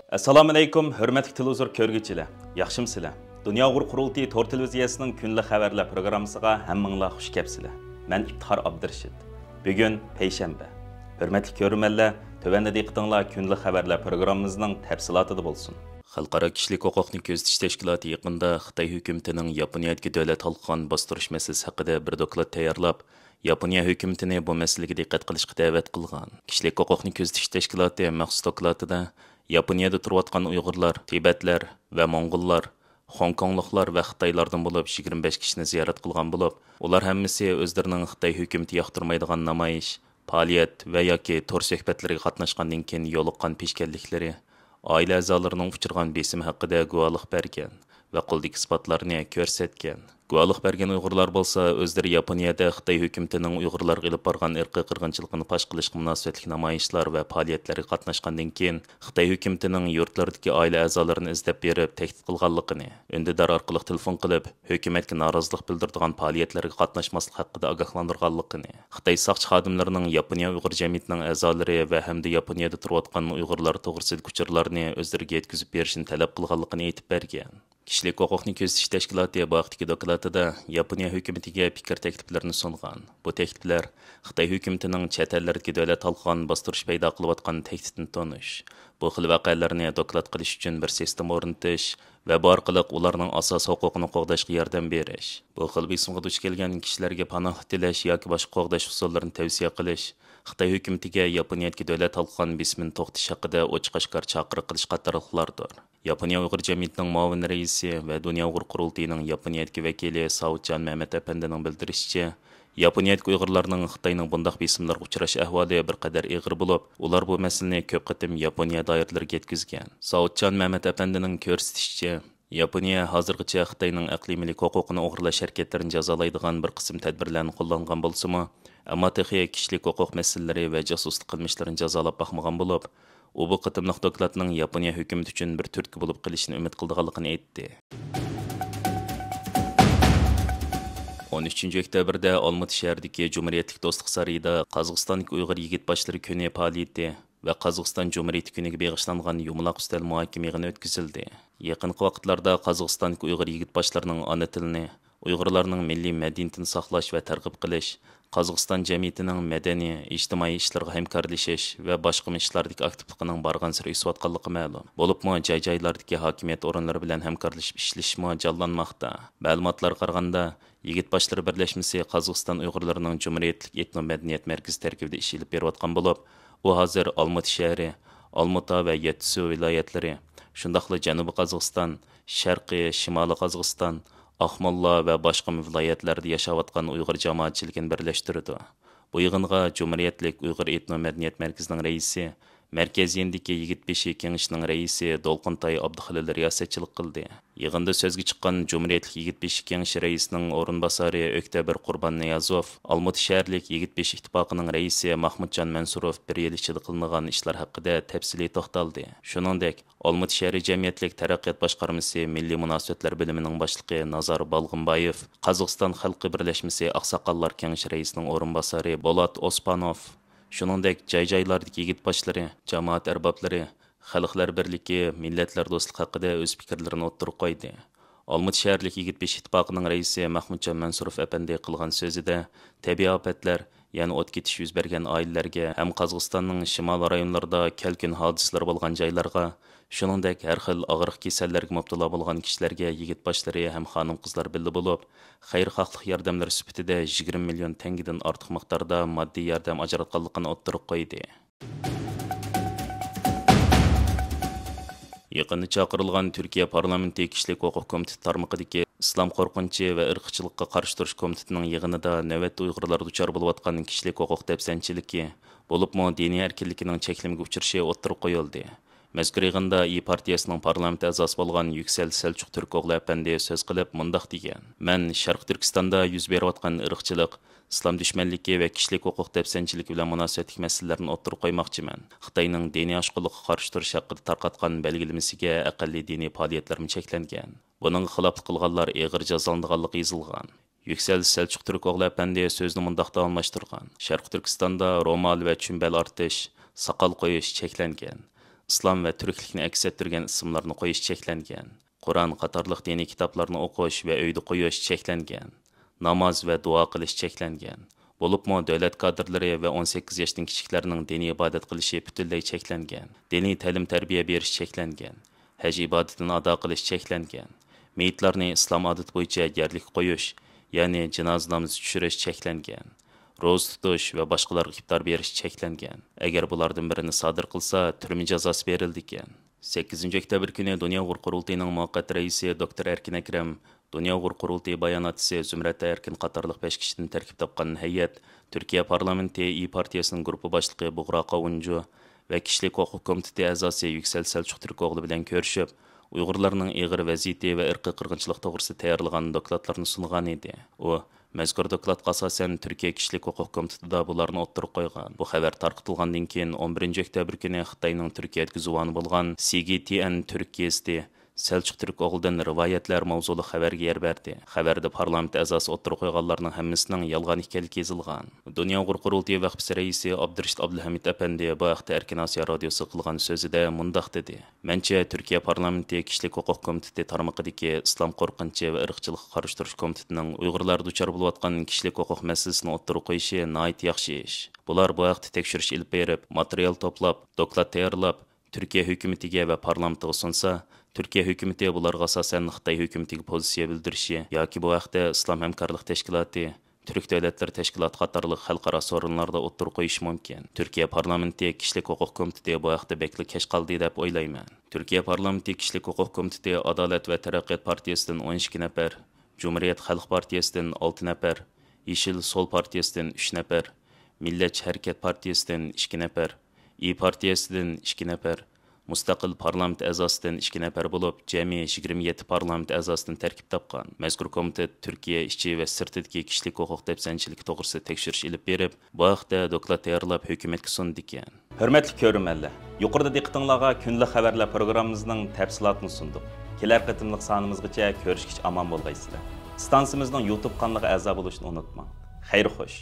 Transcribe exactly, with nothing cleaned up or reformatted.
ئەسسالامۇئەلەيكۇم، ھۆرمەتلىك تېلېۋىزور كۆرگۈچىلەر، ياخشىمۇسىلەر؟ دۇنيا ئۇيغۇر قۇرۇلتىيى تور تېلېۋىزىيەسىنىڭ كۈندىلىك خەۋەرلەر پروگراممىسىغا ھەممىڭلار خۇش كەپسىلەر. مەن ئىپتىخار ئابدۇرېشىت. بۈگۈن پەيشەنبە. ھۆرمەتلىك كۆرۈرمەنلەر، تۆۋەندە دىققىتىڭلار كۈندىلىك خەۋەرلەر پروگراممىمىزنىڭ تەپسىلاتىدا بولسۇن. خەلقئارا كىشىلىك ھوقۇقنى كۆزىتىش تەشكىلاتى يېقىندا خىتاي ھۆكۈمىتىنىڭ ياپونىيەدىكى دۆلەت ھالقىغان باستۇرۇش مەسىلىسى ھەققىدە بىر دوكلات تەييارلاپ، ياپونىيە ھۆكۈمىتىنى بۇ مەسىلىگە دىققەت قىلىشقا دەۋەت قىلغان. كىشىلىك ھوقۇقنى كۆزىتىش تەشكىلاتى مەخسۇس دوكلاتىدا ياپونىيەدە تۇرۇۋاتقان ئۇيغۇرلار، تىبەتلەر ۋە موڭغۇللار، خوڭكوڭلۇقلار ۋە خىتايلاردىن بولۇپ يىگىرمە بەش كىشىنى زىيارەت قىلغان بولۇپ، ئۇلار ھەممىسى ئۆزلىرىنىڭ خىتاي ھۆكۈمىتى ياقتۇرمايدىغان نامايىش، پائالىيەت ۋە ياكى تور سۆھبەتلىرىگە قاتناشقاندىن كېيىن يولۇققان پېشكەللىكلىرى، ئائىلە ئەزالىرىنىڭ ئۇچرىغان بېسىمى ھەققىدە گۇۋاھلىق بەرگەن ۋە قولدىكى ئىسپاتلارنى كۆرسەتكەن. گۇۋاھلىق بەرگەن ئۇيغۇرلار بولسا ئۆزلىرى ياپونىيەدە خىتاي ھۆكۈمىتىنىڭ ئۇيغۇرلارغا ئېلىپ بارغان ئىرقىي قىرغىنچىلىقىنى پاش قىلىشقا مۇناسىۋەتلىك نامايىشلار ۋە پائالىيەتلەرگە قاتناشقاندىن كېيىن، خىتاي ھۆكۈمىتىنىڭ يۇرتلىرىدىكى ئائىلە ئەزالىرىنى ئىزدەپ بېرىپ تەھدىت قىلغانلىقىنى، ئۈندىدار ئارقىلىق تېلېفون قىلىپ، ھۆكۈمەتكە نارازىلىق بىلدۈرىدىغان پائالىيەتلەرگە قاتناشماسلىق ھەققىدە ئاگاھلاندۇرغانلىقىنى، خىتاي ساقچى خادىملىرىنىڭ ياپونىيە ئۇيغۇر جەمئىيىتىنىڭ ئەزالىرى ۋە ھەمدە ياپونىيەدە تۇرۇۋاتقان ئۇيغۇرلار توغرىسىدىكى ئۇچۇرلارنى ئۆزلىرىگە يەتكۈزۈپ بېرىشىنى تەلەپ قىلغانلىقىنى ئېيتىپ بەرگەن. كىشىلىك ھوقۇقنى كۆزىتىش تەشكىلاتى بۇ ھەقتىكى دوكلاتىدا ياپونىيە ھۆكۈمىتىگە پىكىر تەكلىپلىرىنى سۇنغان. بۇ تەكلىپلەر خىتاي ھۆكۈمىتىنىڭ چەت ئەللەردىكى دۆلەت ھالقىغان باستۇرۇش پەيدا قىلىۋاتقان تەھدىتىنى تونۇش، بۇ خىل ۋەقەلەرنى دوكلات قىلىش ئۈچۈن بىر سىستېما ئورنىتىش ۋە بۇ ئارقىلىق ئۇلارنىڭ ئاساسىي ھوقۇقىنى قوغداشقا ياردەم بېرىش، بۇ خىل بېسىمغا دۇچ كەلگەن كىشىلەرگە پاناھلىق تىلەش ياكى باشقا قوغداش ئۇسۇللىرىنى تەۋسىيە قىلىش، خىتاي ھۆكۈمىتىگە ياپونىيەدىكى دۆلەت ھالقىغان بېسىمىنى توختىتىش ھەققىدە ئوچۇق-ئاشكارا چاقىرىق قىلىش قاتارلىقلاردۇر. ياپونىيە ئۇيغۇر جەمئىيىتىنىڭ مۇئاۋىن رەئىسى ۋە دۇنيا ئۇيغۇر قۇرۇلتىيىنىڭ ياپونىيەدىكى ۋەكىلى ساۋۇتجان مەمەت ئەپەندىنىڭ بىلدۈرۈشىچە، ياپونىيەدىكى ئۇيغۇرلارنىڭ خىتاينىڭ بۇنداق بېسىملىرىغا ئۇچراش ئەھۋالى بىر قەدەر ئېغىر بولۇپ، ئۇلار بۇ مەسىلىنى كۆپ قېتىم ياپونىيە دائىرىلىرىگە يەتكۈزگەن. ساۋۇتجان مەمەت ئەپەندىنىڭ كۆرسىتىشىچە، ياپونىيە ھازىرغىچە خىتاينىڭ ئەقلىي مۈلۈك ھوقۇقىنى ئوغرىلاش ھەرىكەتلىرىنى جازالايدىغان بىر قىسىم تەدبىرلەرنى قوللانغان بولسىمۇ، ئەمما تېخى كىشىلىك ھوقۇق مەسىلىلىرى ۋە جاسۇسلۇق قىلمىشلىرىنى جازالاپ باقمىغان بولۇپ، ئۇ بۇ قېتىملىق دوكلاتنىڭ ياپونىيە ھۆكۈمىتى ئۈچۈن بىر تۈرتكە بولۇپ قېلىشىنى ئۈمىد قىلىدىغانلىقىنى ئېيتتى. ئون ئۈچىنچى ئۆكتەبىردە ئالمۇتى شەھىرىدىكى جۇمھۇرىيەتلىك دوستلۇق سارىيىدا قازاقىستاندىكى ئۇيغۇر يىگىت باشلىرى كۈنى پائالىيىتى ۋە قازاقىستان جۇمھۇرىيىتى كۈنىگە بېغىشلانغان يۇمىلاق ئۈستەل مۇھاكىمە يىغىنى ئۆتكۈزۈلدى. يېقىنقى ۋاقىتلاردا قازاقىستاندىكى ئۇيغۇر يىگىت باشلىرىنىڭ ئانا تىلىنى، ئۇيغۇرلارنىڭ مىللىي مەدەنىيىتىنى ساقلاش ۋە تەرغىب قىلىش، قازاقىستان جەمئىيىتىنىڭ مەدەنىي، ئىجتىمائىي ئىشلىرىغا ھەمكارلىشىش ۋە باشقا ئىشلاردىكى ئاكتىپلىقىنىڭ بارغانسېرى ئۆسۈۋاتقانلىقى مەلۇم. بولۇپمۇ جاي-جايلاردىكى ھاكىمىيەت ئورۇنلىرى بىلەن ھەمكارلىشىپ ئىشلىشىشمۇ جانلانماقتا. مەلۇماتلارغا قارىغاندا، يىگىت باشلىرى بىرلەشمىسى قازاقىستان ئۇيغۇرلىرىنىڭ جۇمھۇرىيەتلىك ئېتنو مەدەنىيەت مەركىزى تەركىبىدە ئىش ئېلىپ بېرىۋاتقان بولۇپ، ئۇ ھازىر ئالمۇتا شەھىرى، ئالمۇتا ۋە يەتتىسۇ ۋىلايەتلىرى، شۇنداقلا جەنۇبىي قازاقىستان، شەرقىي، شىمالىي قازاقىستان، ئاقموللا ۋە باشقا ۋىلايەتلەردە ياشاۋاتقان ئۇيغۇر جامائەتچىلىكىنى بىرلەشتۈرىدۇ. بۇ يىغىنغا جۇمھۇرىيەتلىك ئۇيغۇر ئېتنو مەدەنىيەت مەركىزىنىڭ رەئىسى، مەركەز يېنىدىكى يىگىت بېشى كېڭىشىنىڭ رەئىسى دولقۇنتاي ئابدۇخېلىل رىياسەتچىلىك قىلدى. يىغىندا سۆزگە چىققان جۇمھۇرىيەتلىك يىگىت بېشى كېڭىشى رەئىسىنىڭ ئورۇنباسارى ئۆكتەبىر قۇرباننىيازوف، ئالمۇتا شەھەرلىك يىگىت بېشى ئىتتىپاقىنىڭ رەئىسى ماخمۇتجان مەنسۇروف بىر يىل ئىچىدە قىلىنغان ئىشلار ھەققىدە تەپسىلىي توختالدى. شۇنىڭدەك، ئالمۇتا شەھىرى جەمئىيەتلىك تەرەققىيات باشقارمىسى مىللىي مۇناسىۋەتلەر بۆلۈمىنىڭ باشلىقى نازار بالغىنبايېف، قازاقىستان خەلقى بىرلەشمىسى ئاقساقاللار كېڭىشى رەئىسىنىڭ ئورۇنباسارى بولات ئوسپانوف، شۇنىڭدەك جاي-جايلاردىكى يىگىت باشلىرى، جامائەت ئەربابلىرى، خەلقلەر بىرلىكى، مىللەتلەر دوستلۇقى ھەققىدە ئۆز پىكىرلىرىنى ئوتتۇرىغا قويدى. ئالمۇتا شەھەرلىك يىگىت بېشى ئىتتىپاقىنىڭ رەئىسى مەخمۇتجان مەنسۇروف ئەپەندى قىلغان سۆزىدە، تەبىئىي ئاپەتلەر، يەنى ئوت كېتىش يۈز بەرگەن ئائىلىلەرگە ھەم قازاقىستاننىڭ شىمال رايونلىرىدا كەلكۈن ھادىسىلىرى بولغان جايلارغا، شۇنىڭدەك ھەر خىل ئاغرىق كېسەللەرگە مۇپتىلا بولغان كىشىلەرگە يىگىت باشلىرى ھەم خانىم-قىزلار بىللە بولۇپ، خەيرخاھلىق ياردەملىرى سۈپىتىدە يىگىرمە مىليون تەڭگىدىن ئارتۇق مىقداردا ماددىي ياردەم ئاجراتقانلىقىنى ئوتتۇرىغا قويدى. يېقىندا چاقىرىلغان تۈركىيە پارلامېنتى كىشىلىك ھوقۇق كومىتېتى تارمىقىدىكى ئىسلام قورقۇنچى ۋە ئىرقچىلىققا قارشى تۇرۇش كومىتېتىنىڭ يىغىنىدا نۆۋەتتە ئۇيغۇرلار دۇچار بولۇۋاتقان كىشىلىك ھوقۇق دەپسەندىچىلىكى، بولۇپمۇ دىنىي ئەركىنلىكىنىڭ چەكلىمىگە ئۇچرىشى ئوتتۇرىغا قويۇلدى. مەزكۇر يىغىندا ئىيى پارتىيەسىنىڭ پارلامېنت ئەزاسى بولغان يۈكسەل سەلچۇق تۈركئوغلى ئەپەندى سۆز قىلىپ مۇنداق دېگەن: مەن شەرقىي تۈركىستاندا يۈز بېرىۋاتقان ئىرقچىلىق، ئىسلام دۈشمەنلىكى ۋە كىشىلىك ھوقۇق دەپسەندىچىلىكى بىلەن مۇناسىۋەتلىك مەسىلىلەرنى ئوتتۇرىغا قويماقچىمەن. خىتاينىڭ دىنىي ئاشقۇنلۇققا قارشى تۇرۇش ھەققىدە تارقاتقان بەلگىلىمىسىگە ئەقەللىي دىنىي پائالىيەتلەرمۇ چەكلەنگەن. بۇنىڭغا خىلاپلىق قىلغانلار ئېغىر جازالىنىدىغانلىقى يېزىلغان. يۈكسەل سەلچۇق تۈركئوغلى ئەپەندى سۆزىنى مۇنداق داۋاملاشتۇرغان: شەرقىي تۈركىستاندا رومال ۋە چۈمبەل ئارتىش، ساقال قويۇش چەكلەنگەن. ئىسلام ۋە تۈركلۈكنى ئەكس ئەتتۈرگەن ئىسىملارنى قويۇش چەكلەنگەن. قۇرئان قاتارلىق دىنىي كىتابلارنى ئوقۇش ۋە ئۆيدە قويۇش چەكلەنگەن. ناماز ۋە دۇئا قىلىش چەكلەنگەن. بولۇپمۇ دۆلەت كادىرلىرى ۋە ئون سەككىز ياشتىن كىچىكلەرنىڭ دىنىي ئىبادەت قىلىشى پۈتۈنلەي چەكلەنگەن. دىنىي تەلىم-تەربىيە بېرىش چەكلەنگەن. ھەج ئىبادىتىنى ئادا قىلىش چەكلەنگەن. مېيىتلارنى ئىسلام ئادىتى بويىچە يەرلىك قويۇش، يەنى جىنازا نامىزى چۈشۈرۈش چەكلەنگەن. روزا تۇتۇش ۋە باشقىلارغا ئىپتار بېرىش چەكلەنگەن. ئەگەر بۇلاردىن بىرىنى سادىر قىلسا، تۈرمە جازاسى بېرىلىدىكەن. سەككىزىنچى ئۆكتەبىر كۈنى دۇنيا ئۇيغۇر قۇرۇلتىيىنىڭ مۇۋەققەت رەئىسى دوكتور ئەركىن ئەكرەم، دۇنيا ئۇيغۇر قۇرۇلتىيى باياناتچىسى زۇمرەت ئەركىن قاتارلىق بەش كىشىدىن تەركىب تاپقان ھەيئەت تۈركىيە پارلامېنتى ئىيى پارتىيەسىنىڭ گۇرۇپپا باشلىقى بۇغراق ئاۋۇنجۇ ۋە كىشىلىك ھوقۇق كومىتېتى ئەزاسى يۈكسەل سەلچۇق تۈركئوغلى بىلەن كۆرۈشۈپ، ئۇيغۇرلارنىڭ ئېغىر ۋەزىيىتى ۋە ئىرقىي قىرغىنچىلىق توغرىسىدا تەييارلىغان دوكلاتلارنى سۇنغان ئىدى. ئۇ، مەزكۇر دوكلاتقا ئاساسەن، تۈركىيە كىشىلىك ھوقۇق كومىتېتىدا بۇلارنى ئوتتۇرىغا قويغان. بۇ خەۋەر تارقىتىلغاندىن كېيىن، ئون بىرىنچى ئۆكتەبىر كۈنى خىتاينىڭ تۈركىيەدىكى زۇۋانى بولغان سىگىتىئەن تۈرك گېزىتى سەلچۇق تۈركئوغلىدىن رىۋايەتلەر ماۋزۇلۇق خەۋەرگە يەر بەردى. خەۋەردە پارلامېنت ئەزاسى ئوتتۇرىغا قويغانلارنىڭ ھەممىسىنىڭ يالغان ئىكەنلىكى يېزىلغان. دۇنيا ئۇيغۇر قۇرۇلتىيى ۋەقپىسى رەئىسى ئابدۇرېشىت ئابدۇلھەمىد ئەپەندى بۇ ھەقتە ئەركىن ئاسىيا رادىيوسىغا قىلغان سۆزىدە مۇنداق دېدى: مەنچە، تۈركىيە پارلامېنتى كىشىلىك ھوقۇق كومىتېتى تارمىقىدىكى ئىسلام قورقۇنچى ۋە ئىرقچىلىققا قارشى تۇرۇش كومىتېتىنىڭ ئۇيغۇرلاردا دۇچار بولۇۋاتقان كىشىلىك ھوقۇق مەسىلىسىنى ئوتتۇرىغا قويۇشى ناھايىتى ياخشى ئىش. بۇلار بۇ ھەقتە تەكشۈرۈش ئېلىپ بېرىپ، ماتېرىيال توپلاپ، دوكلات تەييارلاپ، تۈركىيە ھۆكۈمىتىگە ۋە پارلامېنتىغا سۇنسا، تۈركىيە ھۆكۈمىتى بۇلارغا ئاساسەن خىتاي ھۆكۈمىتىگە پوزىتسىيە بىلدۈرۈشى ياكى بۇ ھەقتە ئىسلام ھەمكارلىق تەشكىلاتى، تۈرك دۆلەتلىرى تەشكىلاتى قاتارلىق خەلقئارا سورۇنلاردا ئوتتۇرىغا قويۇشى مۇمكىن. تۈركىيە پارلامېنتى كىشىلىك ھوقۇق كومىتېتى بۇ ھەقتە بەكلا كەچ قالدى دەپ ئويلايمەن. تۈركىيە پارلامېنتى كىشىلىك ھوقۇق كومىتېتى ئادالەت ۋە تەرەققىيات پارتىيىسىدىن ئون ئىككى نەپەر، جۇمھۇرىيەت خەلق پارتىيىسىدىن ئالتە نەپەر، يېشىل سول پارتىيىسىدىن ئۈچ نەپەر، مىللەتچى ھەرىكەت پارتىيىسىدىن ئىككى نەپەر، ئىيى پارتىيەسىدىن ئىككى نەپەر، مۇستەقىل پارلامېنت ئەزاسىدىن ئىككى نەپەر بولۇپ، جەمئىي يىگىرمە يەتتە پارلامېنت ئەزاسىدىن تەركىب تاپقان. مەزكۇر كومىتېت تۈركىيە ئىچى ۋە سىرتىدىكى كىشىلىك ھوقۇق دەپسەندىچىلىكى توغرىسىدا تەكشۈرۈش ئېلىپ بېرىپ، بۇ ھەقتە دوكلات تەييارلاپ، ھۆكۈمەتكە سۇنىدىكەن. ھۆرمەتلىك كۆرۈرمەنلەر، يۇقىرىدا دىققىتىڭلارغا كۈندىلىك خەۋەرلەر پروگراممىمىزنىڭ تەپسىلاتىنى سۇندۇق. كېلەر قېتىملىق سانىمىزغىچە كۆرۈشكىچە ئامان بولغايسىلەر. ئىستانسىمىزنىڭ يۇتۇب قانىلىغا ئەزا بولۇشنى ئۇنتۇماڭ. خەير خوش.